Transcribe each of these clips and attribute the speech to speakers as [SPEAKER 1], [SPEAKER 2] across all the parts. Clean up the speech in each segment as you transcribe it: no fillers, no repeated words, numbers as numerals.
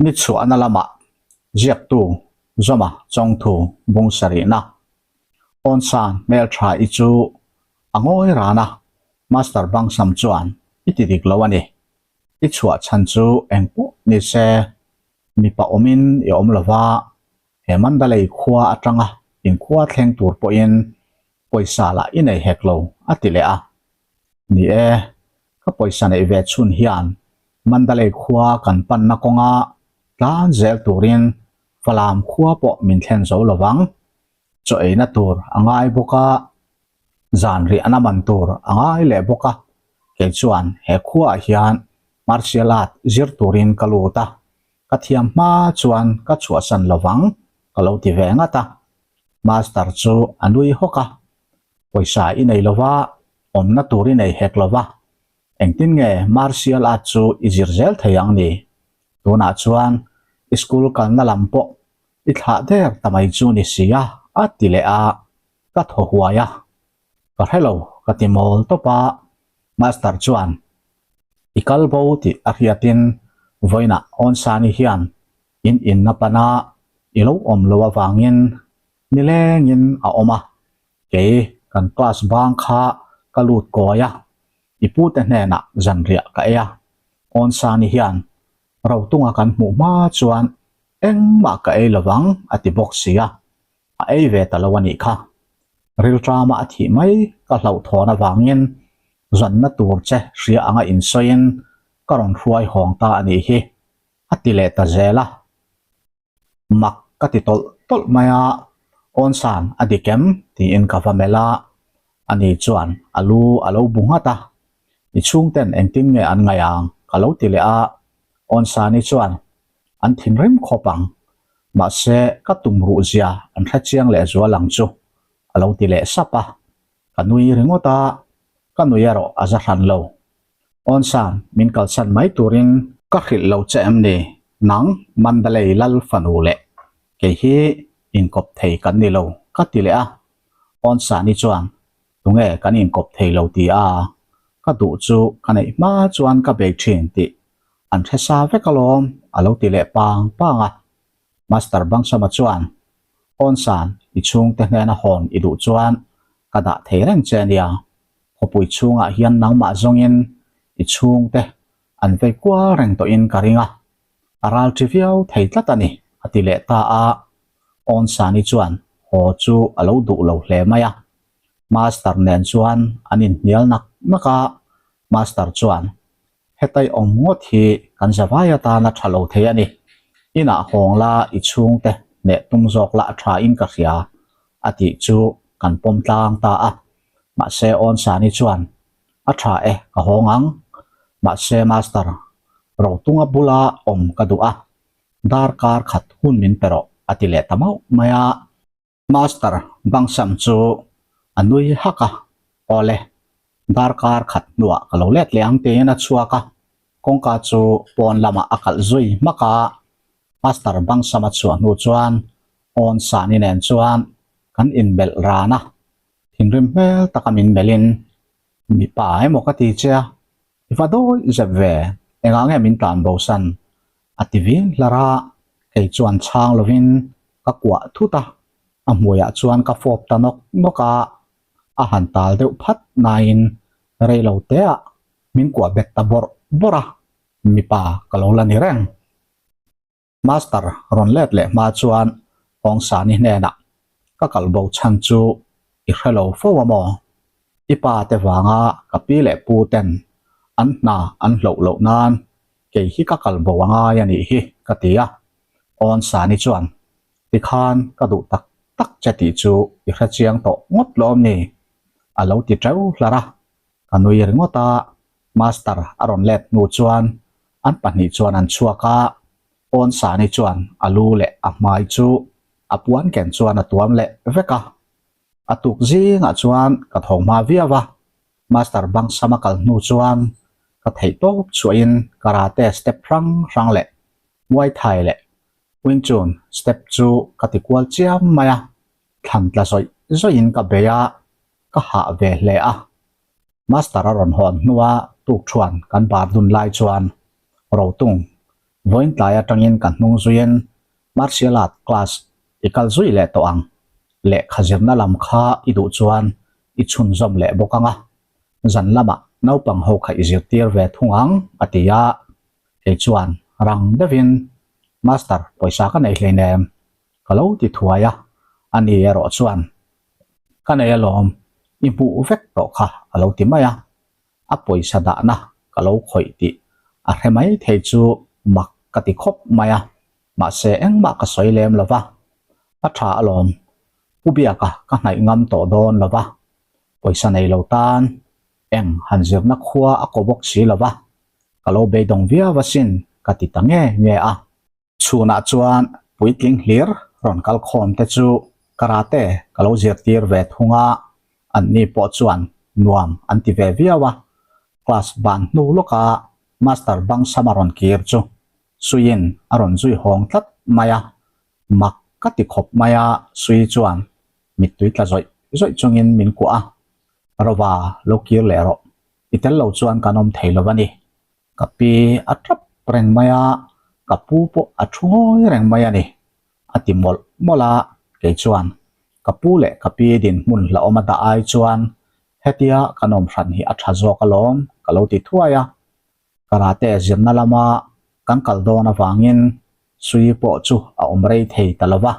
[SPEAKER 1] Ni chhuahna lamah ziaktu Zawma Chawngthu bung sarihna Awnsan hmeltha i chu a ngawi ran a, Master Bangsam chuan i ti dik lo a ni. I chhuah chhan chu eng pawh ni se, mipa awmin i awm lo va, he Mandalay khua atanga inkhua thleng tur pawhin pawisa lah i nei hek lo, a ti leh a. Ni e, ka pawisa neih ve chhun hian Mandalay khua kan panna kawnga tlan zel turin Falam khua pawh min thlen zo lo vang. Chaw eina tur a ngai bawk a, zan riahna man tur a ngai leh bawk a, kei chuan he khuaah hian martial art zir turin ka lut a, ka thiam hma chuan ka chhuahsan lo vang ka lo ti ve ngat a. Master chu a nui hawk a, Pawisa i nei lo va, awmna tur i nei hek lo va, engtin nge martial art chu i zir zel thei ang ni? Tunah chuan i school kalna lam pawh i thlah der ta mai chu ni si a, a ti leh a, ka thaw huai a. Ka hre lo, ka ti mawl tawp a, Master chuan i kal bo tih a hriatin vawiinah Awnsani hian in inna pana i lo awm lo avangin nilengin a awm a, kei kan class bang kha ka lut kawi a, i pute hnenah zanriah ka ei a, Awnsani hian Rotunga kan hmuh hma chuan engmah ka ei lovang a ti bawk si a, a ei ve ta lo a nih kha. Rilṭama a thih mai ka hlauhthawn avangin zanna tur che hria anga insawiin ka rawn hruai hawng ta a nih hi, a ti leh ta zel a. Mak ka ti tawlh tawlh mai a, Awnsan a dik em? tiin ka va melh a, ani chuan a lu a lo bu nghat a, I chhungten engtin nge an ngaih ang? ka lo ti leh a, Awnsani chuan an thinrim khawp ang, mahse ka tum ruh zia an hre chiang leh zual ang chu a lo ti leh sap a, ka nui ringawt a, ka nui erawh a za hran lo. Awnsan, min kalsan mai turin ka hrilh lo che em ni? Nang Mandalay lal fanu leh kei hi inkawp thei kan ni lo ka ti leh a, Awnsani chuan Tunge kan inkawp thei lo ti a, ka duh chu ka neih hma chuan ka bei thin tih an hre sa vek alawm a lo ti leh pang pang a. Master Bangsama chuan, Awnsan, i chhungte hnena hawn i duh chuan ka dah thei reng che ania, khawpui chhungah hian nangmah zawngin i chhungte an vei kual reng tawhin ka ring a, a ral ṭi viau thei tlat a ni a ti leh ta a. Awnsani chuan haw chu a lo duh lo hle mai a, Master nen chuan an inhnial nak nak a, Master chuan, Hetai awm ngawt hi kan zavai atana tha lo thei a ni. Inah hawng la i chhungte hneh tum zawk lah tha in ka hria a tih chu kan pawm tlang ta a. Mahse Awnsani chuan, A tha e, ka hawng ang. Mahse Master, Rotunga bula awm ka duh a, darkar khat hun min pe rawh a ti leh ta mauh mai a. Master Bangsam chu a nui hak a, Awle, darkar khat hnuah ka lo let leh ang tiin a chhuak a, kawngka chu pawn lamah a kalh zui hmak a, Master Bangsam a chhuah hnu chuan Awn Sani nen chuan kan inmelh ran a, thinrim hmel taka min melhin, Mipa emaw ka ti che a, i va dawi zep ve, engah nge min tlan bosan? A ti vin hlar a, kei chuan chhang lovin ka kuah thut a, a hmuiah chuan ka fawp ta nawk nawk a, a han tal deuh phat nain rei lo teah min kuah bet ta bawrh bawrh a, mipa ka lo la ni reng. Master rawn let leh hma chuan Awngsani hnenah, Ka kal bo chhan chu i hre lo fo a maw? I pa te vanga ka pi leh pu ten an hna an hloh loh nan kei hi ka kal bo a ngai a nih hi ka ti a. Awnsani chuan, Tikhan ka duh tak tak che tih chu i hre chiang tawh ngawt lawm ni? A lo ti teuh hlar a. Ka nui ringawt a, Master a rawn let hnu chuan an pahnih chuan an chhuak a, Awnsani chuan a lu leh a hmai chu a puan ken chuan a tuam leh vek a. A tuk zingah chuan ka tho hma viau a, Master Bangsama kal hnu chuan ka theih tawp chhuahin karate step hrang hrang leh Muay Thai leh Wing Chun step chu ka ti kual chiam mai a. Thlan tla zawih zawihin ka bei a, ka hah ve hle a. Master a rawn hawn hnua tukṭhuan kan bar dun lai chuan Rotung vawiin tlai atangin ka hnung zuiin Martial Art class i kal zui leh tawh ang. Lehkha zirna lam kha i duh chuan i chhunzawm leh bawk ang a, zan lamah naupang ho kha i zirtir ve thung ang a ti a. Kei chuan rang deuhin Master pawisa ka nei hleinem ka lo ti thuai a, ani erawh chuan ka nei alawm, i hmuh vek tawh kha a lo ti mai a, a pawisa dahna ka lo khawih tih a hre mai thei chu mak ka ti khawp mai a, mahse engmah ka sawi lem lo va, a tha alawm, Pu Biaka ka hnaih ngam tawh dawn lo va, pawisa nei lo tan eng han zirna khua a kaw bawk si lo va, ka lo beidawng viau asin ka ti ta nge nge a. Chhunah chuan puitling hlir rawn kal khawm te chu karate ka lo zirtir ve thung a, anni pawh chuan nuam an ti ve viau a. Class ban hnu lawka master bang sama rawn kir chu Suiin a rawn zui hawng tlat mai a, mak ka ti khawp mai a, Sui chuan mittui tla zawih zawih chungin min kuah a, Rova lo kir leh rawh, i tel lo chuan kan awm thei lo a ni. Ka pi a tap reng mai a, ka pu pawh a thu ngawi reng mai a ni, a ti mawlh mawlh a, kei chuan ka pu leh ka pi dinhmun hlauhawm a dah ai chuan hetia kan awm hran hi a tha zawk alawm ka lo ti thuai a. Karate zirna lama kan kal dawn avangin Sui pawh chu a awm rei thei ta lo va.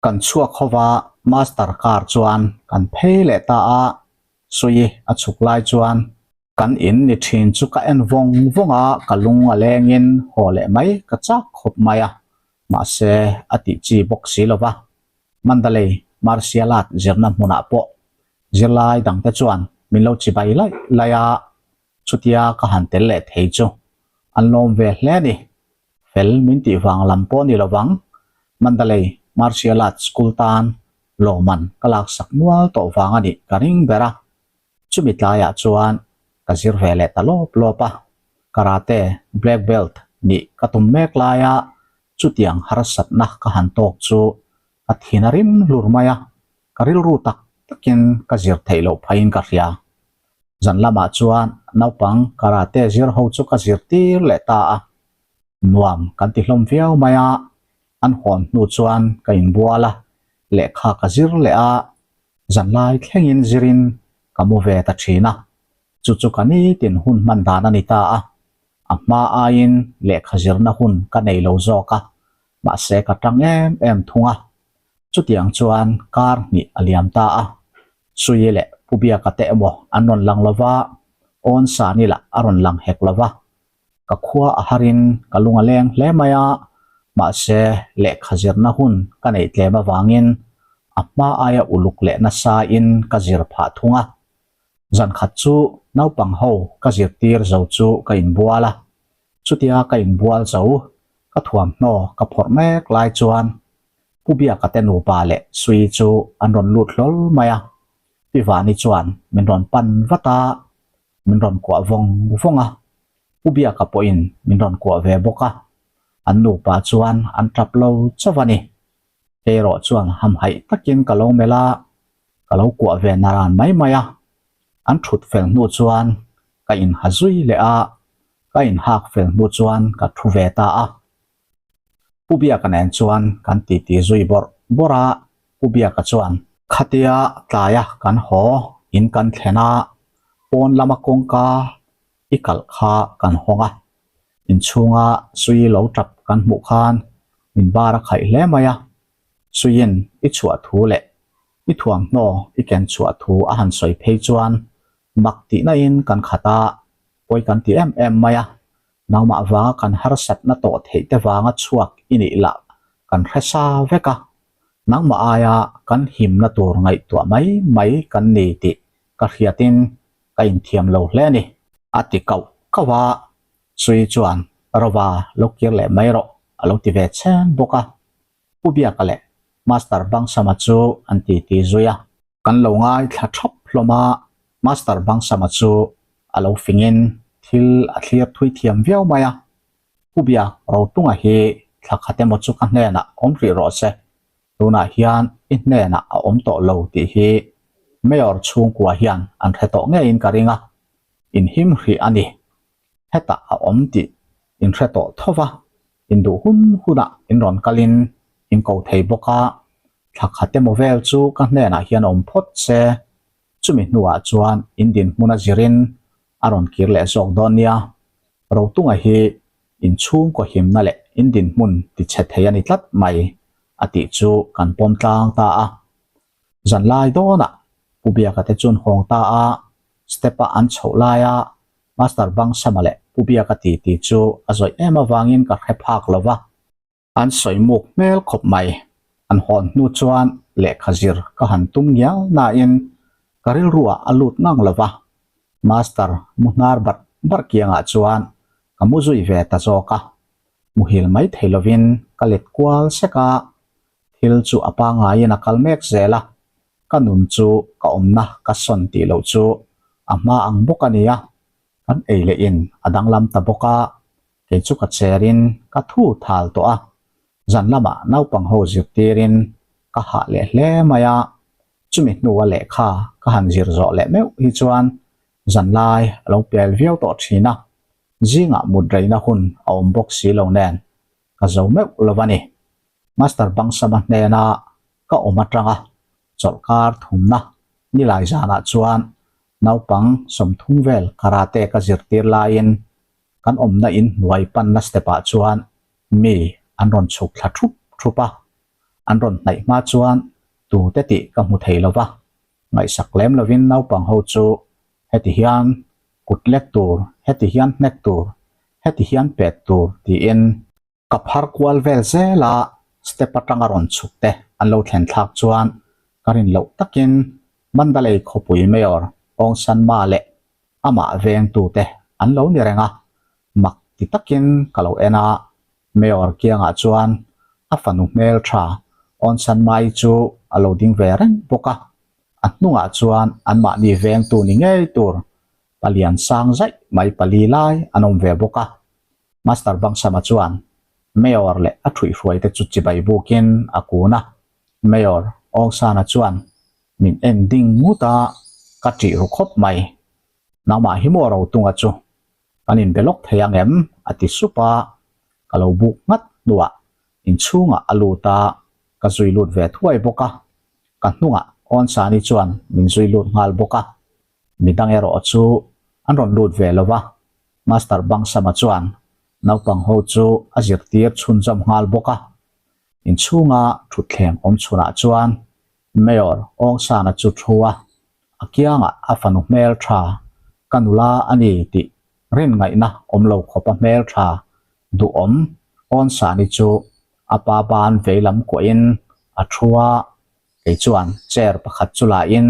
[SPEAKER 1] Kan chhuak ho va, Master car chuan kan phei leh ta a, Sui a chhuk lai chuan kan in ni thin chu ka en vawng vawng a, ka lung a lengin haw leh mai ka chak khawp mai a, mahse a tih chi bawk si lo va. Mandalay Martial Art zirna hmunah pawh zirlai dangte chuan min lo chibai laih laih a, Chutia ka han tel leh thei chu an lawm ve hle a ni. Fel min tih vang lam pawh ni lovang, Mandalay Martial Arts School tan lawmman ka laksak mual tawh vang a nih ka ring ber a. Chumi tlaiah chuan ka zir ve leh ta lawp lawp a. Karate black belt nih ka tum mek laia chutiang harsatna ka han tawk chu ka thin a rim hlur mai a, ka rilru tak takin ka zir theih loh phaiin ka hria. Zan lamah chuan naupang karate zir ho chu ka zirtir leh ta a, nuam kan ti hlawm viau mai a, an hawn hnu chuan ka inbual a, lehkha ka zir leh a, zan lai thlengin zirin ka mu ve ta thin a, chu chu ka nitin hun hman dan a ni ta a, a hma aiin lehkha zirna hun ka nei lo zawk a, mahse ka tang em em thung a, chutiang chuan kar hnih a liam ta a, Sui leh Pu Biaka te emaw an rawn lang lo va, Awn Sani lah a rawn lang hek lo va, ka khua a harin ka lung a leng hle mai a, mahse lehkha zirna hun ka neih tlem avangin a hma aia uluk leh nasa in ka zir phah thung a. Zan khat chu naupang ho ka zirtir zo chu ka inbual a, chutia ka inbual zo ka thuamhnaw ka phawrh mek lai chuan Pu Biaka te nupa leh Sui chu an rawn lut hlawl mai a, Pi Vani chuan min rawn pan vat a, min rawn kuah vawng vawng a, Pu Biaka pawhin min rawn kuah ve bawk a, an nupa chuan an tap lo chauh a ni. Kei erawh chuan hamhaih takin ka lo melh a, ka lo kuah ve naran mai mai a, an thut fel hnu chuan ka inha zui leh a, ka inhak fel hnu chuan ka thu ve ta a. Pu Biaka nen chuan kan titi zui bawrh bawrh a, Pu Biaka chuan. Khatia tlaia kan haw in kan thlen a, pawn lama kawngka i kalh kha kan hawng a, inchhunga sui lo tap kan hmuh khan min bar a khaih hle mai a, suiin i chhuah thu leh i thuamhnaw i ken chhuah thu a han sawi phei chuan mak tihna in kan khat a, pawi kan ti em em mai a, nangmah vanga kan harsatna tawh theih te vanga chhuak i nih lah kan hre sa vek a, nangmah aia kan himna tur ngaihtuah mai mai kan ni tih ka hriatin ka inthiam lo hle a ni. A ti kauh kauh a, Sui chuan Rova lo kir leh mai rawh a lo ti ve chhen bawk a, Pu Biaka leh Master Bangsama chu an ti ti zui a. Kan lo ngaithla thap hlawm a, Master Bangsama chu a lo fingin thil a thlir thui thiam viau mai a, Pu Biak Rotunga hi thla khat emaw chu ka hnenah awm rih rawh se, tunah hian. I hnenah a awm tawh lo tih hi Mayor chhungkua hian an hre tawh ngeiin ka ring a, in him hrih a ni. Hetah a awm tih in hre tawh tho va, in duh hun hunah in rawn kalin in ko thei bawk a, thla khat emaw vel chu ka hnenah hian awm phawt se, chumi hnuah chuan in dinhmun a zirin a rawn kir leh zawk dawn nia. Rotunga hi in chhungkaw himna leh in dinhmun ti chhe thei a ni tlat mai a tih chu kan pawm tlang ta a. Zanlai dawnah Pu Biaka te chuan hawng ta a, step-a an chhoh laia Master Bangsama leh Pu Biaka titi chu a zawih em avangin ka hre phak lo va. An sawi muk hmel khawp mai. An hawn hnu chuan lehkha zir ka han tum ngial nain ka rilruah a lut ngang lo va, Master mu hnar barh barh kiangah chuan ka mu zui ve ta zawk a. Muhil mai thei lovin ka let kual sek a, thil chu a pangaiin a kal mek zel a, ka nun chu ka awmna ka sawn tih loh chu a hma ang bawk a nia, kan ei leh in a danglam ta bawk a, kei chu ka cherin ka thu thal tawh a, zan lamah naupang ho zirtirin ka hah leh hle mai a, chumi hnua lehkha ka han zir zawh leh meuh hi chuan zan lai a lo pel viau tawh thin a, zingah mut reina hun a awm bawk si lo nen ka zo meuh lo a ni. Master Bangsama hnena ka awm atanga chawlhkar thumna nilai zanah chuan naupang 30 vel karate ka zirtir laiin kan awmna in hnuai panna step ah chuan mi an rawn chhuk thla thup thup a, an rawn hnaih hma chuan tute tih ka hmu thei lo va, ngaihsak lem lovin naupang ho chu heti hian kut lek tur, heti hian hnek tur, heti hian pet tur tiin. Ka phar kual vel zel a, step atanga rawn chhuk te an lo thlen thlak chuan ka rin loh takin Mandalay khawpui Mayor Aung San Ma leh amah vengtute an lo ni reng a, mak ti takin ka lo en a, Mayor kiangah chuan a fanu hmeltha Aung San Ma-i chu a lo ding ve reng bawk a, a hnungah chuan anmahni vengtu ni ngei tur palian sang zaih mai pali lai an awm ve bawk a. Master Bangsama chuan Mayor leh a thuihhruaite chu chibai bukin a kun a, Mayor Aung San-a chuan min en ding ngut a, ka ṭih ru khawp mai. Nangmah hi maw Rotunga chu kan inbe lawk thei ang em? a ti sup a, ka lo buk nghat hnuah inchhungah a lut a, ka zui lut ve thuai bawk a, ka hnungah Aung San-i chuan min zui lut nghal bawk a. Midang erawh chu an rawn lut ve lo va, Master Bangsama chuan naupang ho chu a zirtir chhunzawm nghal bawk a. Inchhunga thutthleng awm chhunah chuan Mayor Aung San-a chu thu a, a kiangah a fanu hmel tha, ka nula a ni tih rin ngaihna awm lo khawpa hmel tha duhawm Aung San-i chu a pa ban veilam kuahin a thu a, Kei chuan chair pakhat chu la in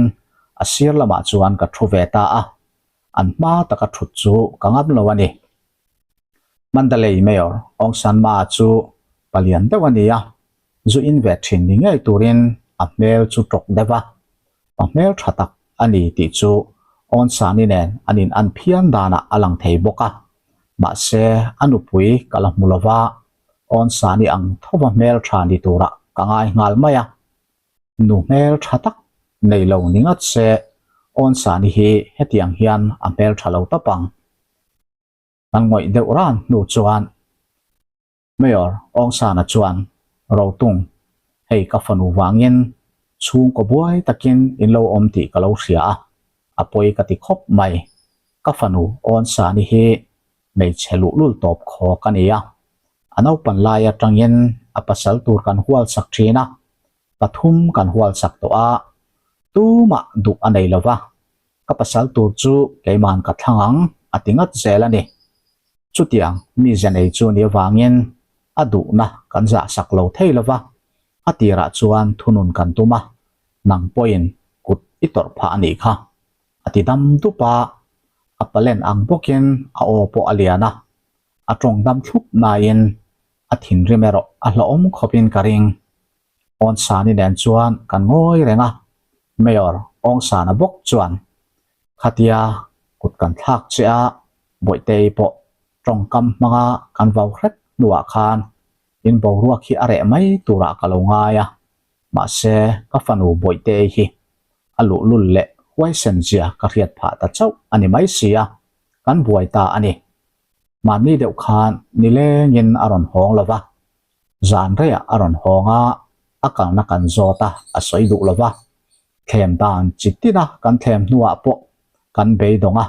[SPEAKER 1] a sir lamah chuan ka thu ve ta a, an hma taka thut chu ka ngam lo a ni. Mandalay Mayor Aung San Ma chu palian deuh a ni a, zu in ve thin ni ngei turin a hmel chu tawk deuh a, pa hmel tha tak a ni tih chu Aung San-i nen an in an phian danah a lang thei bawk a, mahse a nupui ka la hmu lo va, Awn Sani ang thova hmel tha ni turah ka ngai nghal mai a, nu hmel tha tak nei lo ni ngat se Awn Sani hi hetiang hian a hmel tha lo tawp ang. Kan ngawih deuh ran hnu chuan Mayor Aung Sana chuan Rotung, hei ka fanu vangin chhungkaw buai takin in lo awm tih ka lo hria a, a pawi ka ti khawp mai. Ka fanu Awn Sani hi hmeichhe luhlul tawp khawk a ni a, a naupan lai atangin a pasal tur kan hual sak thin a, pathum kan hual sak tawh a, tumah duh a nei lo va, ka pasal tur chu keiman ka thlang ang a ti ngat zel a ni. Chutiang mize nei chu ni avangin a duhna kan zah sak lo thei lo va, a tirah chuan thunun kan tum a, nang pawhin kut i tawrh phah a nih kha. A ti dam dup a, a palen ang bawkin a aw pawh a lian a, a tawng dam thlup nain a thinrim erawh a hlauhawm khawpin ka ring. Awnsani nen chuan kan ngawi reng a, Mayor Awngsana bawk chuan khatia kut kan thlak che a, Bawihtei pawh tawngkam hmanga kan vau hrep hnuah khan in boruak hi a reh mai turah ka lo ngai a. Mahse, ka fanu Bawihtei hi a luhlul leh huaisen zia ka hriat phah ta chauh a ni mai si a, kan buai ta a ni. Mahni deuh khan nilengin a rawn hawng lo va, zan reiah a rawn hawng a, a kalna kan zawt a, a sawi duh lo va. Thlem dan chi tina kan thlem hnuah pawh kan beidawng a,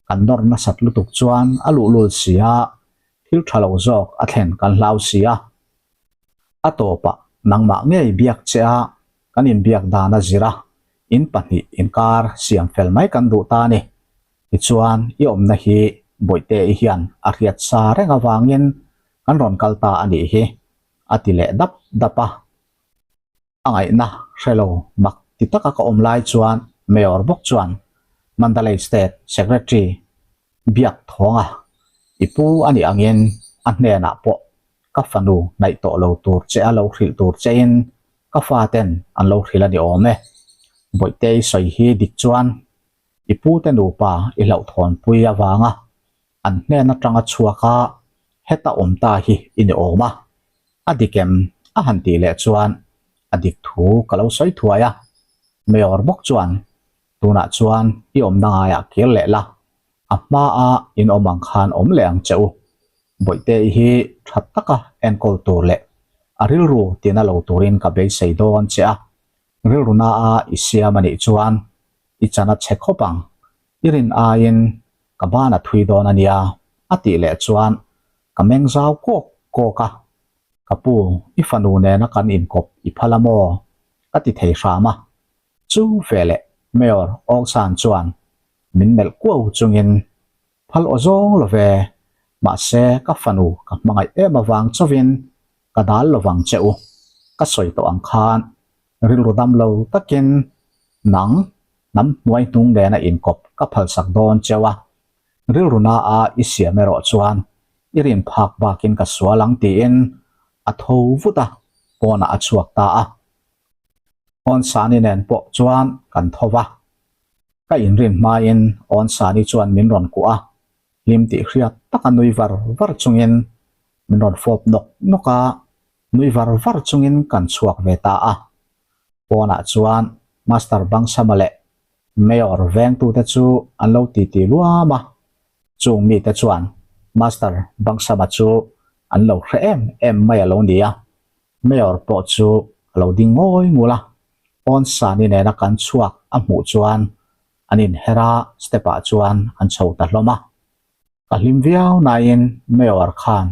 [SPEAKER 1] kan nawr nasat lutuk chuan a luhlul si a, thil tha lo zawk a thlen kan hlau si a. A tawpah nangmah ngei biak che a, kan inbiak dan a zir a, in pahnih inkar siam fel mai kan duh ta a ni. Tichuan i awmna hi Bawihte-i hian a hriat sa reng avangin kan rawn kal ta a nih hi, a ti leh dap dap a. A ngaihna hre lo mak ti taka ka awm lai chuan Mayor bawk chuan Mandalay State Secretary biak thawnga i pu a nih angin a hnenah pawh ka fanu hnaih tawh lo tur che a lo hrilh tur chein ka faten an lo hrilh a ni awm e. Bawihtei sawi hi dik chuan i pute nupa i hlauhthawnpui avanga an hnen atanga chhuak a, heta awm ta hi i ni awm a, a dik em? a han tih leh chuan a dik thu ka lo sawi thuai a, Mayor bawk chuan tunah chuan i awmna ngaiah kir leh la, a hmaa in awm ang khan awm leh ang che u. Bawihte i hi tha taka enkawl tur leh a rilru tina lo turin ka beisei dawn che a, rilru naa i siam a nih chuan i chan a chhe khawp ang, i rin aiin ka ban a thui dawn a nia, a tih leh chuan ka meng zau kawk kawk a, Ka pu, i fanu nena kan inkawp i phal a maw? ka ti thei hram a, chu veleh Mayor Aung chuan min melh kuau chungin Phal aw zawng lo ve, mahse ka fanu ka hmangaih em avang chauhin ka dal lovang che u, ka sawi tawh ang khan rilru dam lo takin nang hnam hnuai hnung nena inkawp ka phalsak dawn cheu a, rilru naa i siam erawh chuan i rin phak bakin ka sual ang tiin a tho vut a, pawnah a chhuak ta a. Awnsani nen pawh chuan kan tho va, Ka inrin hmain Awnsani chuan min rawn kuah a, hlim tih hriat taka nui var var chungin min rawn fawp nawk nawk a, nui var var chungin kan chhuak ve ta a. Pawnah chuan Master Bangsama leh Mayor vengtute chu an lo titi luam a, chung mite chuan Master Bangsama chu an lo hre em em mai a lo ni a, Mayor pawh chu a lo ding ngawi ngul a, Awnsani nena kan chhuak a hmuh chuan an inher a, step ah chuan an chho ta hlawm a. Ka hlim viau nain Mayor khan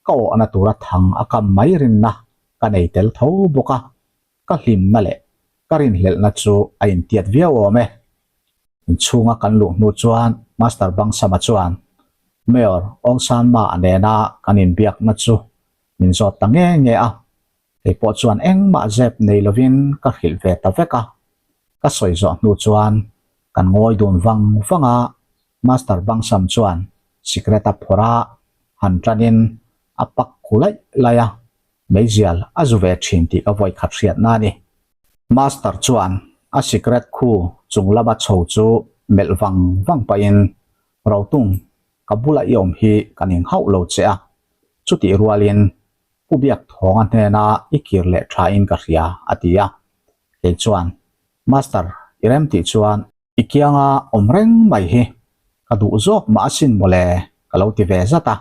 [SPEAKER 1] ka awhna tura thang a kam mai rinna ka nei tel tho bawk a, ka hlimna leh ka rinhlelhna chu a intiat viau awm e. Inchhunga kan luh hnu chuan Master Bangsama chuan Mayor Awngsanma a nena kan inbiakna chu min zawt ta nge nge a, kei pawh chuan engmah zep nei lovin ka hrilh ve ta vek a. Ka sawi zawh hnu chuan kan ngawi dun vang vang a, Master Bangsam chuan sikret a phawrh a, han tanin a pak khu laih laih a, meizial a zu ve thin tih ka vawi khat hriatna a ni. Master chuan a sikret khu chung lama chho chu melh vang vang pahin Rotung, ka bula i awm hi ka ning hauh lo che a, chutih rualin Pu Biakthawnga hnena i kir leh thain ka hria, a ti a. Kei chuan, Master, i rem tih chuan i kianga awm reng mai hi ka duh zawk mah asin mawle, ka lo ti ve zat a.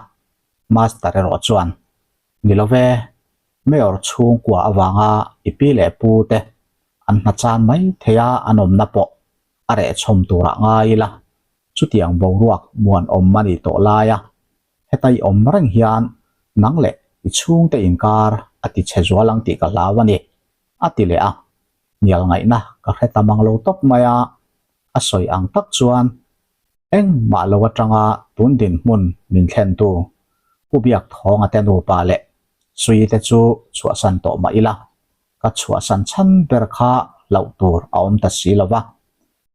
[SPEAKER 1] Master erawh chuan, Ni lo ve, Mayor chhungkua avanga i pi leh pu te an hna chan mai thei a an awmna pawh a reh chhawm turah ngai ila, chutiang boruak muan awm a nih tawh lai a, heta i awm reng hian nang leh i chhungte inkar a ti chhe zual ang tih ka hlau a ni, a ti leh a. Hnial ngaihna ka hre ta mang lo tawp mai a, a sawi ang tak chuan engmah lo atanga tun dinhmun min thlentu Pu Biakthawnga te nupa leh Suite chu chhuahsan tawh mah ila, ka chhuahsan chhan ber kha hlauh tur a awm ta si lo va,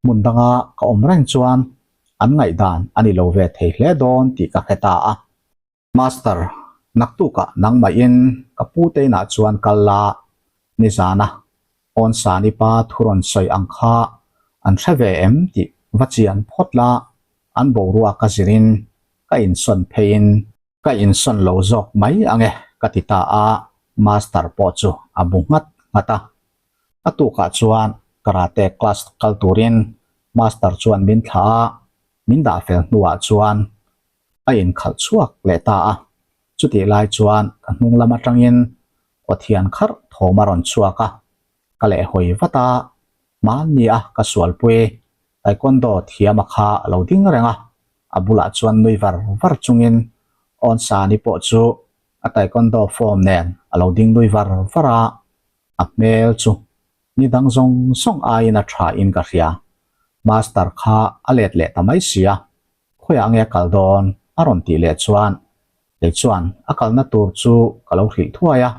[SPEAKER 1] hmun danga ka awm reng chuan an ngaihdan a ni lo ve thei hle dawn tih ka hre ta a. Master, naktukah nangmahin ka pu te inah chuan kal la, nizana Awnsani pa thu rawn sawi ang kha an hre ve em tih va chian phawt la, an boruak a zirin ka insawn pheiin Ka insawn lo zawk mai ang e, ka ti ta a, Master pawh chu a bu nghat nghat a. A tukah chuan karate class kal turin master chuan min thlah a, min dah fel hnuah chuan a inkhalh chhuak leh ta a. Chutih lai chuan ka hnung lam atangin Kawthian kharh thawm a rawn chhuak a, ka lehhawi vat a, hmanni a ka sualpui Taekwondo thiama kha a lo ding reng a, a bulah chuan nui var var chungin Onsani pawh chu a Taekwondo form nen a lo ding nui var var a, a hmel chu ni dang zawng zawng aiin a tha in ka hria. Master kha a let leh ta mai si a, khawiah nge a kal dawn a rawn tih leh chuan kei chuan a kalna tur chu ka lo hrilh thuai a,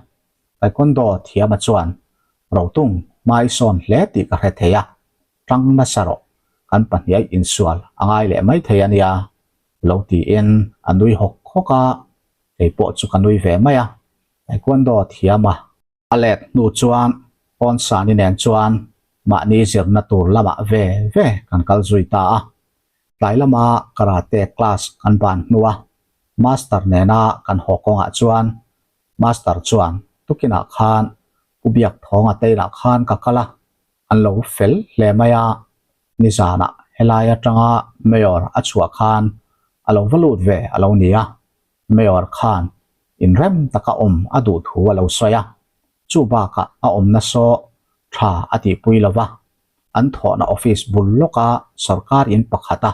[SPEAKER 1] Taekwondo thiama chuan Rotung hma i sawn hle tih ka hre thei a, tang nasa rawh, kan pahniai insual a ngai leh mai thei a nia, lo tiin a nui hawk hawk a, kei pawh chu ka nui ve mai a, Taekwondo thiama a let hnu chuan Pawnsani nen chuan mahni zirna tur lamah ve ve kan kal zui ta a, tlai lama karate class kan ban hnua master nena kan haw kawngah chuan Master chuan tukinah khan Pu Biakthawnga teinah khan ka kal a, an lo fel hle mai a, nizanah helai atanga Mayor a chhuah khan a lo va lut ve a lo ni a, Mayor khan inrem taka awm a duh thu a lo sawi a, chu bakah a awmna saw tha a tihpui lo va, an thawhna office bul lawka sorkar in pakhata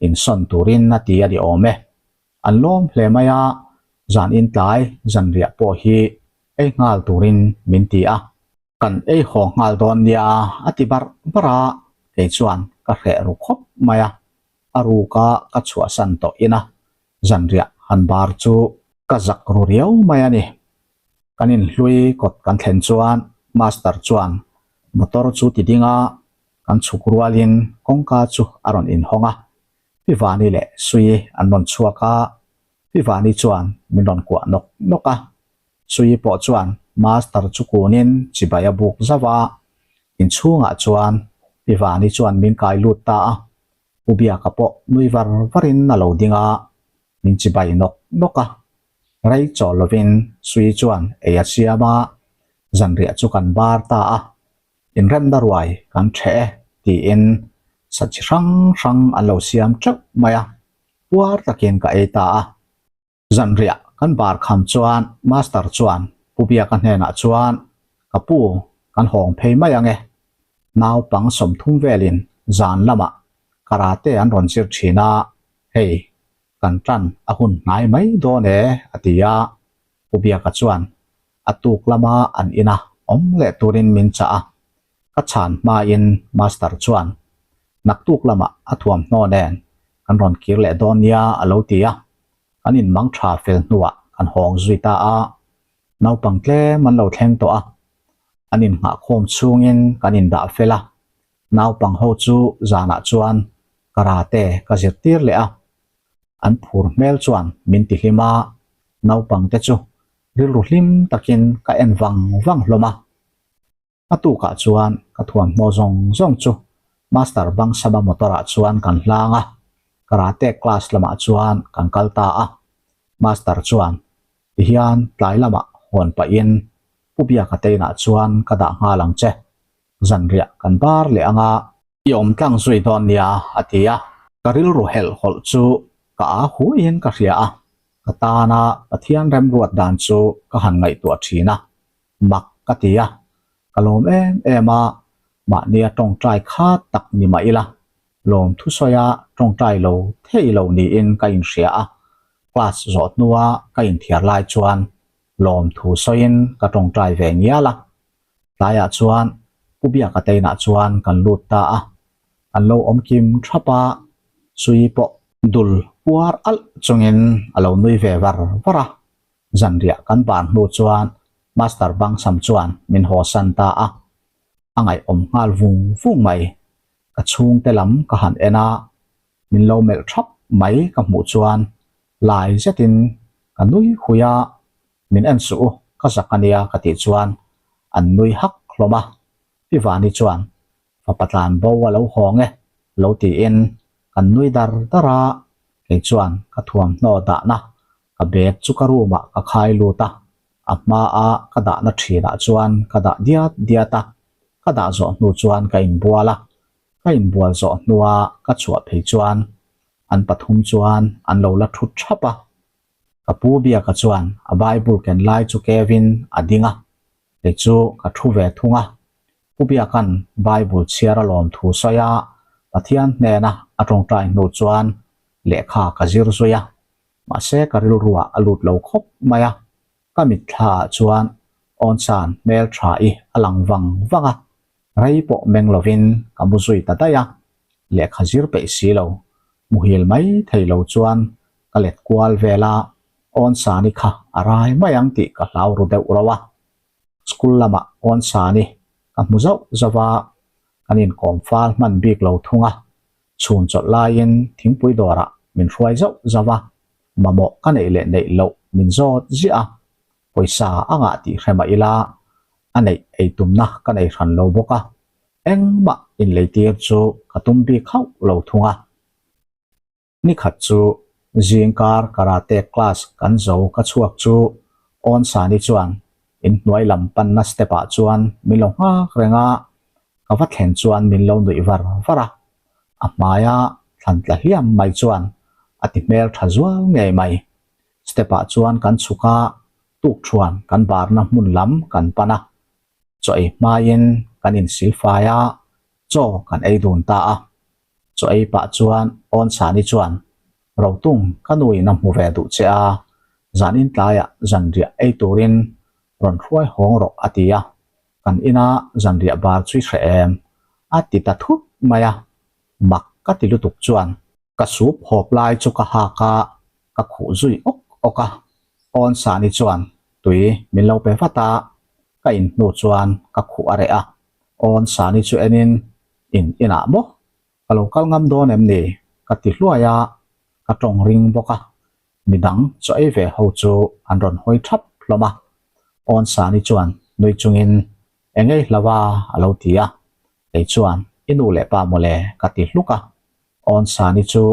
[SPEAKER 1] insawn turin a ti a ni awm e. An lawm hle mai a, zan intlai zanriah pawh hi ei nghal turin min ti a. Kan ei haw nghal dawn nia a ti barh barh a, kei chuan ka hreh ru khawp mai a, a ruka ka chhuahsan tawh ina zanriah han bar chu ka zak ru riau mai a ni. Kan inhlui kawt kan thlen chuan master chuan motor chu ti ding a, kan chhuk rualin kawngka chu a rawn inhawng a, Pi Vani leh Suii an rawn chhuak a, Pi Vani chuan min rawn kuah nawk nawk a. Suii pawh chuan Master chu kunin chibai a buk zauh a, inchhungah chuan Pi Vani chuan min kai lut ta a. Pu Biaka pawh nui var varin a lo ding a, min chibai nawk nawk a. Rei chaw lovin Suii chuan ei a siam a, zanriah chu kan bar ta a. Inremna ruai kan ṭheh e tiin sa chi hrang hrang an lo siam ṭeuh mai a, puar takin ka ei ta a. Zanriah kan bar kham chuan Master chuan Pu Biaka hnenah chuan, Ka pu, kan hawng phei mai ang e. Naupang 30 velin zan lamah karate an rawn zir ṭhin a, hei, kan ṭan a hun hnai mai dawn e, a ti a. Pu Biaka chuan a tuk lama an ina awm leh turin min chah a, ka chhan hmain Master chuan naktuk lamah a thuamhnaw nen kan rawn kir leh dawn nia a lo ti a, kan inmang tha fel hnuah kan hawng zui ta a, naupang tlem an lo thleng tawh a, an innghahkhawm chhungin kan indah fel a, naupang ho chu zanah chuan karate ka zirtir leh a, an phur hmel chuan min ti hlim a, naupang te chu rilru hlim takin ka en vang vang hlawm a. A tukah chuan ka thuamhnaw zawng zawng chu Master Bangsaba motor ah chuan kan hlang a, karate class lamah chuan kan kal ta a. Master chuan tihian tlai lamah hawn pahin Pu Biaka te inah chuan ka dah nghal ang che, zanriah kan bar leh ang a. I awm tlang zui dawn nia a ti a. Ka rilru helh hawlh chu ka aa huaiin ka hria a, ka tana Pathian remruat dan chu ka han ngaihtuah thin a, mak ka ti a, ka lawm em em a, mahnia tawngtai khat tak ni mah ila, lawm thusawia tawngtai lo thei lo niin ka inhria a, class zawh hnua ka inthiar lai chuan lawm thu sawiin ka tawngtai ve ngial a. Tlaiah chuan Pu Biaka te inah chuan kan lut ta a, an lo awm kim thap a, Sui pawh dul puar alh chungin a lo nui ve var var a. Zanriah kan ban hnu chuan Master Bangsam chuan min hawsan ta a, a ngaihawm nghal vung vung mai. Ka chhungte lam ka han en a, min lo melh thap mai ka hmuh chuan lai zetin ka nui hui a, min en suh u, ka zak a nia ka tih chuan an nui hak hlawm a, Pi Vani chuan fapa tlan bo a lo hawng e lo tiin kan nui dar dar a, kei chuan ka thuamhnaw dahna ka bag chu ka room ah ka khai lut a, a hmaa ka dahna thinah chuan ka dah diat diat a. Ka dah zawh hnu chuan ka inbual a, ka inbual zawh hnua ka chhuah phei chuan an pathum chuan an lo la thut thap a. Ka pu Biaka chuan a Bible ken lai chu kevin a ding a, kei chu ka thu ve thung a. Pu Biaka'n Bible chhiar a lawm thu sawi a, Pathian hnena a tawngtai hnu chuan lehkha ka zir zui a, mahse ka rilruah a lut lo khawp mai a. Ka mitthla ah chuan Awnsan hmel tha i a lang vang vang a, rei pawh meng lovin ka mu zui ta daih a, lehkha zir peih si lo, muhil mai thei lo chuan ka let kual vel a, Awnsani kha a rai mai ang tih ka hlau ru deuh rauh a. School lamah Awnsani ka hmu zauh zauh a, kan inkawm fal hman bik lo thung a, chhun chawlh laiin thingpui dawrah min hruai zauh zauh a, mamawh ka neih leh neih loh min zawt ziah a, pawisa a ngah tih hre mah ila a neih ei tumna ka nei hran lo bawk a, engmah inleitir chu ka tum bik hauh lo thung a. Nikhat chu zingkar karate class kan zo ka chhuak chu Awnsani chuan inhnuai lam panna step ah chuan min lo nghak reng a, ka va thlen chuan min lo nuih var var a, a hmaia thlan tla hliam mai chuan a ti hmel tha zual ngei mai. Step ah chuan kan chhuk a, tukthuan kan barna hmun lam kan pan a, chaw ei hmaiin kan insilfai a, chaw kan ei dun ta a. Chaw ei pah chuan Awnsani chuan, Rotung, ka nuin a hmu ve duh che a, zanin tlaiah zanriah ei turin rawn hruai hawng rawh a ti a, kan ina zanriah bar chu i hre em? a ti ta thut mai a, mak ka ti lutuk chuan ka sup hawp lai chu ka hak a, ka khuh zui awk awk a, Awnsani chuan tui min lo pe vat a, ka in hnu chuan ka khuh a reh a, Awnsani chu enin In inah maw? Ka lo kal ngam dawn em ni? Ka ti hluai a, ka tawng ring bawk a. Midang chaw ei ve ho chu an rawn hawi thap hlawm a. Awnsani chuan nui chungin, Eng ei hlo a? a lo ti a. Kei chuan, I nu leh pa mawle ka ti hluk a. Awnsani chu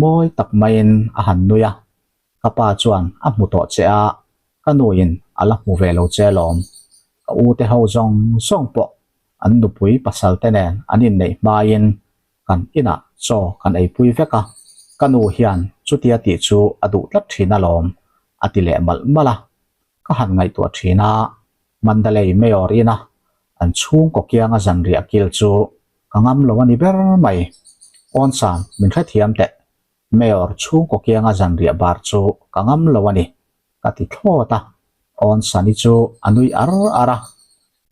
[SPEAKER 1] mawi tak maiin a han nui a. Ka pa chuan a hmu tawh che a, ka nuin a la hmu ve lo che alawm. Ka u te ho zawng zawng pawh an nupui pasal te nen an inneih hmaiin kan inah chaw kan eipui vek a, ka nu hian chutia tih chu a duh tlat thin alawm, a ti leh malh malh a. Ka han ngaihtuah thin a, Mandalay Mayor ina an chhungkaw kianga zanriah kil chu ka ngam lo a ni ber mai. Awnsan min hrethiam teh Mayor chhungkaw kianga zanriah bar chu ka ngam lo a ni, ka ti thlawt a. Awnsani chu a nui ar ar a,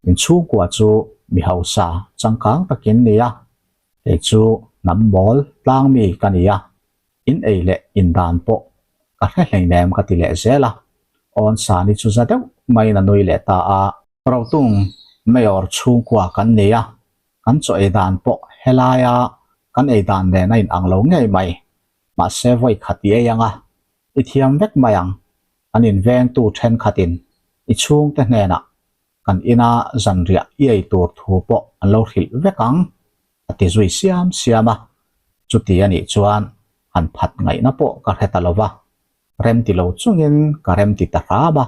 [SPEAKER 1] Inchhungkua chu mi hausa changkang takin ni a, kei chu hnam mawl tlang mi ka ni a, in ei leh in dan pawh ka hre hleinem ka ti leh zel a. Awnsani chu za deuh maiin a nui leh ta a. Rotung Mayor chhungkua kan ni a, Kan chaw ei dan pawh helaia kan ei dan nen a inang lo ngei mai. Mahse vawi khat i ei anga, i thiam vek mai ang. Kan invengtu thenkhatin i chhungte hnenah kan ina zanriah i ei tur thu pawh an lo hrilh vek ang, a ti zui siam siam a. Chuti a nih chuan han phat ngaihna pawh ka hre ta lo va, rem ti lo chungin ka rem ti ta hram a.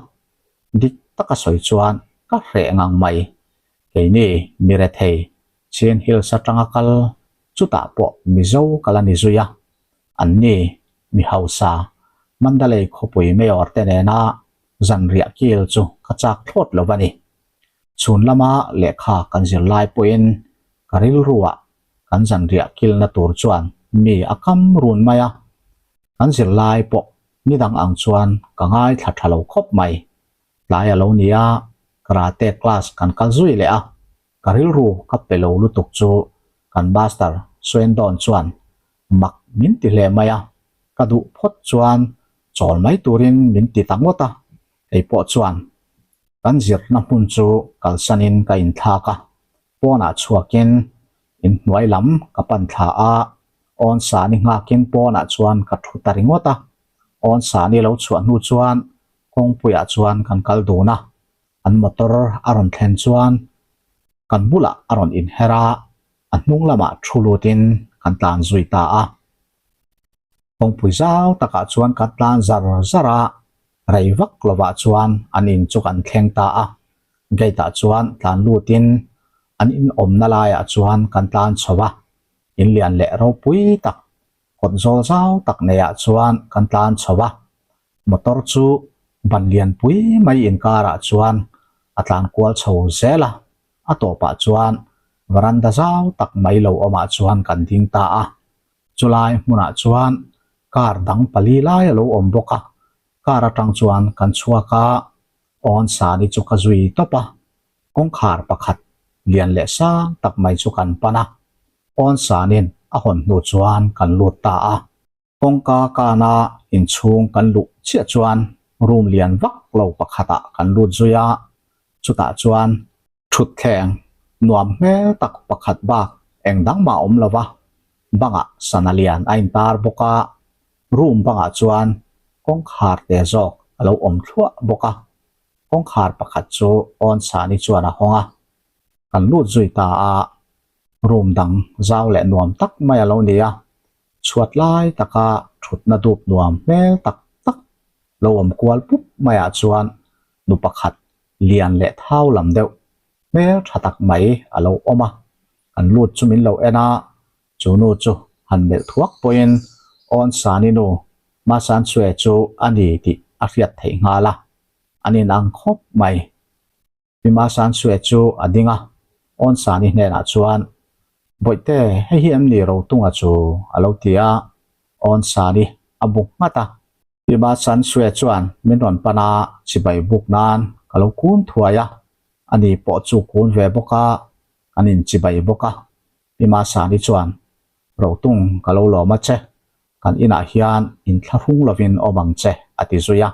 [SPEAKER 1] Dik taka sawi chuan ka hreh ngang mai. Keini mi rethei Chin Hills atanga kal chutah pawh Mizo kal a ni zui a, anni mi hausa Mandalay khawpui Mayor te nena zanriah kil chu ka chak thlawt lo a ni. Chhun lama lehkha kan zir lai pawhin ka rilruah kan zanriah kilna tur chuan mi a kam run mai a, kan zirlai pawh nidang ang chuan ka ngaithla tha lo khawp mai. Tlai a lo ni a, karate class kan kal zui leh a, ka rilru ka pe lo lutuk chu kan master Swendon chuan mak min ti hle mai a, ka duh phawt chuan chawl mai turin min ti ta ngawt a, kei pawh chuan kan zirna hmun chu kalsanin ka inthlak a, pawnah chhuakin inhnuai lam ka pan thla a, Awnsani nghakin pawnah chuan ka thu ta ringawt a, Awnsani lo chhuah hnu chuan kawngpuiah chuan kan kal dun a, an motor a rawn thlen chuan kan bulah a rawn inher a, a hnung lamah thu lutin kan tlan zui ta a. Kawngpui zau takah chuan kan tlan zar zar a, rei vak lovah chuan an in chu kan thleng ta a, gate ah chuan tlan lutin. An in awmna laiah chuan kan tlan chho a, in lian leh ropui tak, kawt zawl zau tak neiah chuan kan tlan chho a. Motor chu ban lianpui mai inkarah chuan a tlan kual chho zel a, a tawpah chuan varanda zau tak mai lo awmah chuan kan ding ta a. Chulai hmunah chuan car dang pali lai a lo awm bawk a, car atang chuan kan chhuak a, awn sani chu ka zui tawp a, kawngkhar pakhat lian leh sang tak mai chu kan pan a, awn sanin a hawn hnu chuan kan lut ta a. Kawngka kana inchhung kan luh chiah chuan room lian vak lo pakhatah kan lut zui a, chutah chuan Thutthleng nuam hmel tak pakhat bak eng dang mah awm lo va, bangah sana lian a intar bawk a, room bangah chuan kawngkhar te zawk a lo awm thluah bawk a, kawngkhar pakhat chu awn sani chuan a hawng a, kan lut zui ta a, room dang zau leh nuam tak mai a lo ni a, chhuat lai taka thutna dup nuam hmel tak tak lo awm kual pup maiah chuan nu pakhat lian leh thau lam deuh hmel tha tak mai a lo awm a, kan lut chu min lo en a, chu nu chu han melh thuak pawhin Awn Sani nu Masan Sue chu a ni tih a hriat theih nghal a, an inang khawp mai. Pi Masan Sue chu a ding a, Awn Sani hnenah chuan, Bawihte, hei hi em ni Rotunga chu? a lo ti a, Awn Sani a bu nghat a. Pi Masan Sue chuan min rawn pan a, chibai buk nan ka lo kun thuai a, ani pawh chu kun ve bawk a, kan inchibai bawk a. Pi Masani chuan, Rotung, ka lo lawm a che, kan inah hian inthlahrung lovin awm ang che, a ti zui a.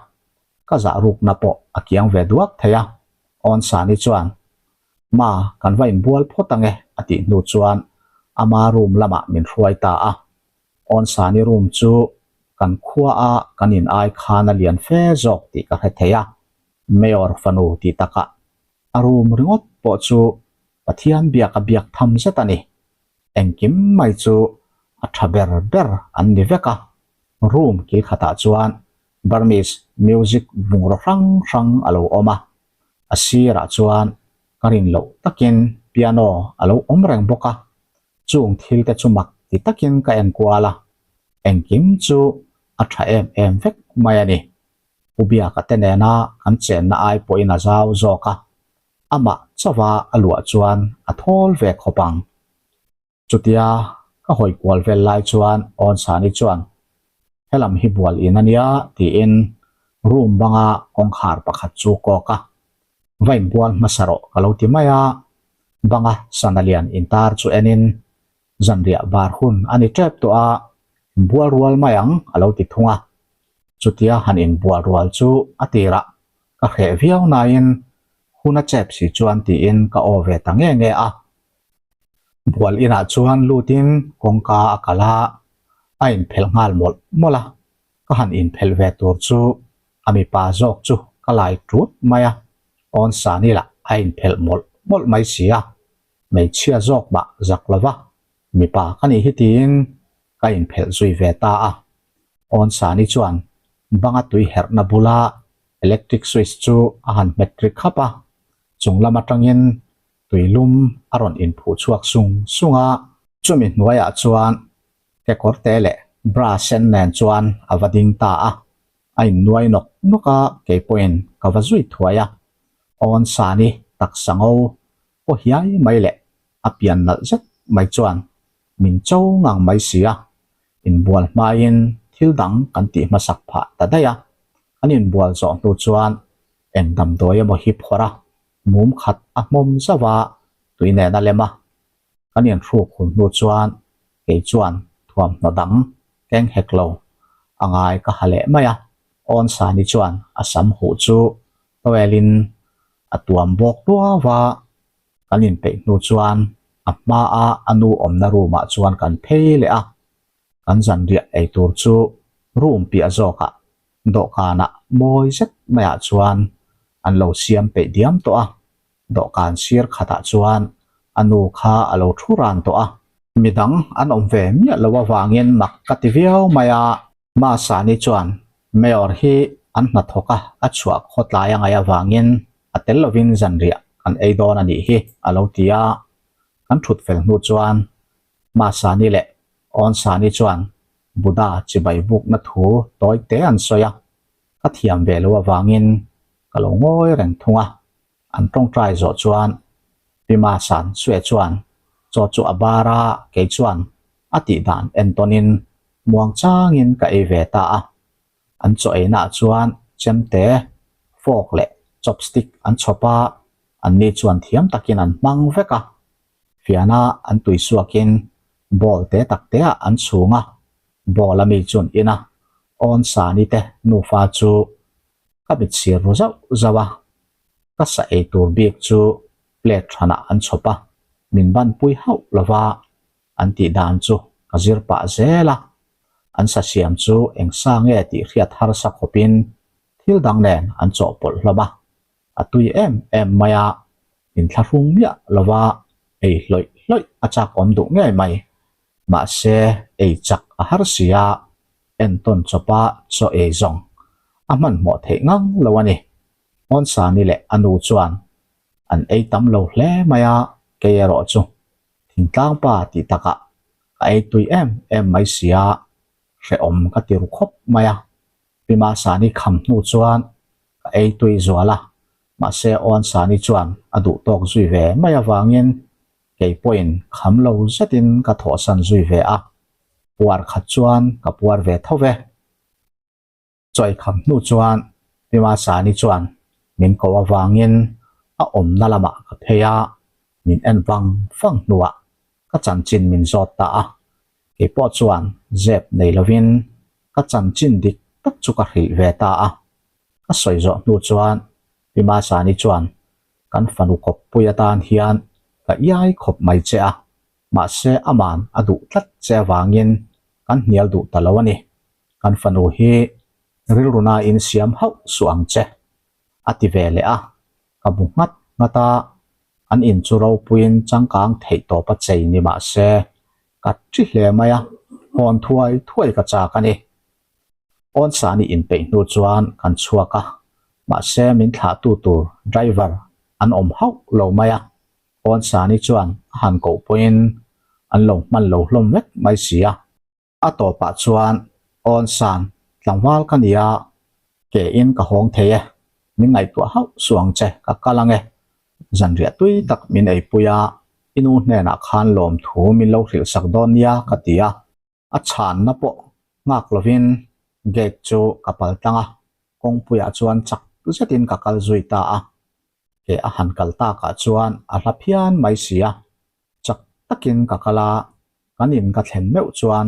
[SPEAKER 1] Ka zah rukna pawh a kiang ve duak thei a. Awnsani chuan, Ma, kan va inbual phawt ange, a tih hnu chuan ama room lamah min hruai ta a. Awnsani room chu kan khua a kan in ai khan a lian fe zawk tih ka hre thei a, Mayor fanu tih takah a room ringawt pawh chu Pathian biak a biak tham zet a ni. Engkim mai chu a tha ber ber an ni vek a, room kil khatah chuan Burmese music bungraw hrang hrang a lo awm a, a sirah chuan ka rin loh takin piano a lo awm reng bawk a, chung thil te chu mak ti takin ka en kual a, engkim chu a tha em em vek mai a ni. Pu Biaka te nena kan chenna ai pawhin a zau zawk a, amah chauha a luah chuan a thawl ve khawp ang. Chutia ka hawi kual vel lai chuan Awnsani chuan, Helam hi bual in a nia tiin room banga kawngkhar pakhat chu kawk a, Va inbual hmasa rawh ka lo ti mai a, banga sana lian intar chu enin zanriah bar hun a ni tep tawh a, inbual rual mai ang a lo ti thung a. Chutia han inbual rual chu a tirah ka hreh viau nain hun a chep si chuan tiin ka aw ve ta nge nge a. Bual inah chuan lutin kawngka a kal a, a inphelh nghal mawlh mawlh a, ka han inphelh ve tur chu a mipa zawk chu ka lai tut mai a, Awnsani lah a inphelh mawlh mawlh mai si a, hmeichhia zawk mah zak lo va, mipa ka nih hi tiin ka inphelh zui ve ta a. Awnsani chuan banga tui herhna bula electric switch chu a han hmet ri khap a, chung lam atangin tui lum a rawn inphuh chhuak sung sung a. Chumi hnuaiah chuan kekawrte leh bra sen nen chuan a va ding ta a, a innuai nawk nawk a, kei pawhin ka va zui thuai a. Awnsani taksa ngo paw hiai mai leh a pian nalh zet mai chuan min cho ngang mai si a, inbual hmain thil dang kan tih hmasak phah ta daih a, an inbual zawh hnu chuan eng damdawi emaw hi phawrh a, mum khat a hmawm zauh a, tui nen a lem a, kan inhruk hun hnu chuan kei chuan thuamhnaw dang keng hek lo a ngai ka ha leh mai a, Awnsani chuan a sam huh chu towel in a tuam bawk tuau a, kan inpeih hnu chuan a hmaa a nu awmna room ah chuan kan phei leh a, kan zanriah ei tur chu room piah zawkah dawhkanah mawi zet maiah chuan an lo siam peih diam tawh a, dawhkan sir khatah chuan a nu kha a lo thu ran tawh a. Midang an awm ve miah lo avangin mak ka ti viau mai a. Masani chuan Mayor hi an hnathawk a, a chhuah khawtlai a ngaih avangin a tel lovin zanriah kan ei dawn a nih hi a lo ti a. Kan thut fel hnu chuan Masani leh Awnsani chuan Buddha chibai bukna thu tawi te an sawi a, ka thiam ve lo avangin ka lo ngawi reng thung a. An tawngtai zawh chuan Pi Masan Sue chuan chaw chu a bar a, kei chuan a tih dan entawnin muang changin ka ei ve ta a. An chaw einaah chuan chemte, fork leh chopstick an chhawp a, anni chuan thiam takin an hmang vek a. Fiana an tui suakin bowl te tak teah an chhung a, bowl a mi chu an in a, awn sani te nufa chu ka mit sir ru zauh zauh a, ka sa ei tur bik chu plate hranah an chhawp a, min banpui hauh lova an tih dan chu ka zir pah zel a, an sa siam chu eng sa nge tih hriat harsa khawpin thil dang nen an chawhpawlh hlawm a, a tui em em mai a, inthlahrung miah lova ei hlawih hlawih a chak awm duh ngei mai. Mahse, ei chak a har si a, entawn chawpa chaw ei zawng a hmanhmawh theih ngang lo a ni. Hmawnsani leh a nu chuan an ei tam lo hle mai a, kei erawh chu thingtlangpa tih takah ka ei tui em em mai si a, hrehawm ka ti ru khawp mai a. Pi Masani kham hnu chuan ka ei tui zual a, mahse Awansani chuan a duh tawk zui ve mai avangin kei pawhin kham lo zetin ka thawhsan zui ve a, puar khat chuan ka puar ve tho ve. Chawi kham hnu chuan Pi Masani chuan min ko avangin a awmna lamah ka phei a, min en vang vang hnuah ka chanchin min zawt ta a, kei pawh chuan zep nei lovin ka chanchin dik tak chu ka hrilh ve ta a. Ka sawi zawh hnu chuan Pi Masani chuan kan fanu kawppui atan hian ka iai khawp mai che a, mahse aman a duh tlat che avangin kan hnial duh ta lo a ni. Kan fanu hi rilru nain siam hauh suh ang che, a ti ve leh a. Ka bu nghat nghat a, an in chu ropuiin changkang theih tawp a chei ni mah se, ka ṭi hle mai a, hawn thuai thuai ka chak a ni. Awnsa ni inpeih hnu chuan kan chhuak a, mahse min thlahtu tur driver an awm hauh lo mai a, Awnsa ni chuan a han koh pawhin an lo hman lo hlawm vek mai si a. A tawpah chuan Awnsan tlangval ka ni a, ke in ka hawng thei e, min ngaihtuah hauh suh ang che, ka kal ang e. Zanriah tui tak min eipui a, i nu hnenah khan lawmthu min lo hrilh sak dawn nia ka ti a. A chhanna pawh nghak lovin gate chu ka pal tlang a, kawngpuiah chuan chak zetin ka kal zui ta a. Ke a han kal takah chuan a hla phian mai si a, chak takin ka kal a, kan in ka thlen meuh chuan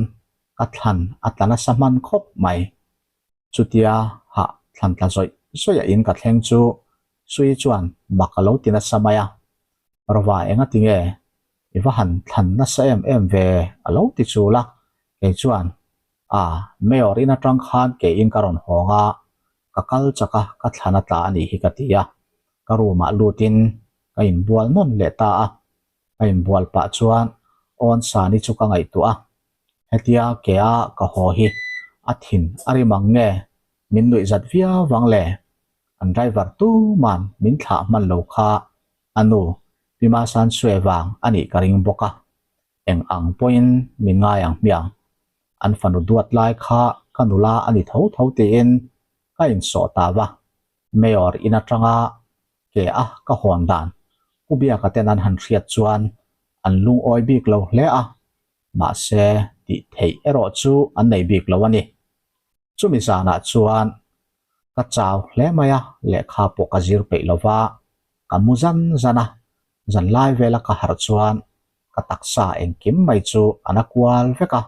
[SPEAKER 1] ka thlan a tla nasa hman khawp mai. Chutia hah thlan tla zawih zawih a in ka thleng chu Sui chuan mak a lo ti nasa mai a, Rova engati nge i va han thlan nasa em em ve a lo ti chul a, kei chuan a Mayor in atang khan keiin ka rawn hawng a, ka kal chak a, ka thlan a tla a nih hi ka ti a, ka room ah lutin ka inbual nawn leh ta a, ka inbual pah chuan awn Sani chu ka ngaihtuah a, hetia ke a ka haw hi a thin a rim ang nge min nuih zat viau vang le, an driver tuman min thlah hman lo kha a nu Pi Masan Sue vang a nih ka ring bawk a, eng ang pawhin min ngai ang hmiang. An fanu duat lai kha ka nula a ni tho tho tiin ka insawh ta va, Mayor in atanga ke a ka hawn dan Pu Biaka ten an han hriat chuan an lungawi bik lo hle a, mahse tih theih erawh chu an nei bik lo a ni. Chumi zanah chuan ka chau hle mai a, lehkha pawh ka zir peih lo va, ka mu zan zan a, zan lai vela ka harh chuan ka taksa engkim mai chu a na kual vek a,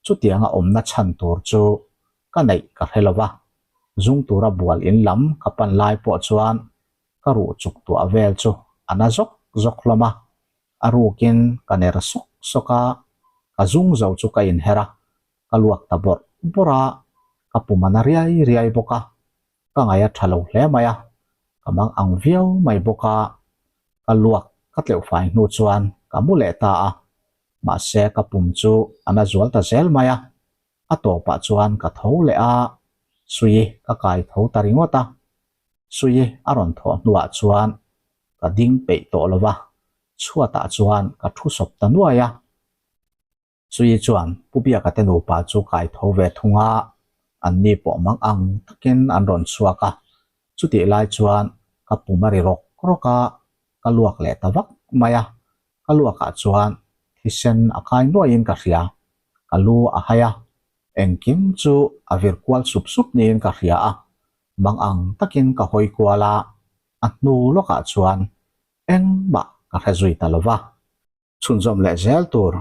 [SPEAKER 1] chutianga awmna chhan tur chu ka neih ka hre lo va, zung tura bual in lam ka pan lai pawh chuan ka ruh chuk tuah vel chu a na zawk zawk hlawm a, a rukin ka ner sawk sawk a, ka zung zo chu ka inher a, ka luak ta bawrh bawrh a, ka pum a na riai riai bawk a, ka ngaih a tha lo hle mai a, ka mang ang viau mai bawk a, ka luak ka tleuh fai hnu chuan ka mu leh ta a, mahse ka pum chu a na zual ta zel mai a, a tawpah chuan ka tho leh a, sui ka kai tho ta ringawt a, sui a rawn thawh hnuah chuan ka ding peih tawh lo va. Chhuatah chuan ka thu sawp ta nuai a. Chui chuan Pu Biaka te nupa chu kai tho ve thung a, an ni pawh mang ang takin an rawn chhuak a. Chutih lai chuan ka pum a ri rawk rawk a, ka luak leh ta vak mai a. Ka luakah chuan thisen a kai nuaiin ka hria, ka lu a hai a, engkim chu a vir kual sup sup niin ka hria a. Mang ang takin ka hawi kual a, a hnu lawkah chuan engmah ka hre zui ta lo va. Chhunzawm leh zel tur.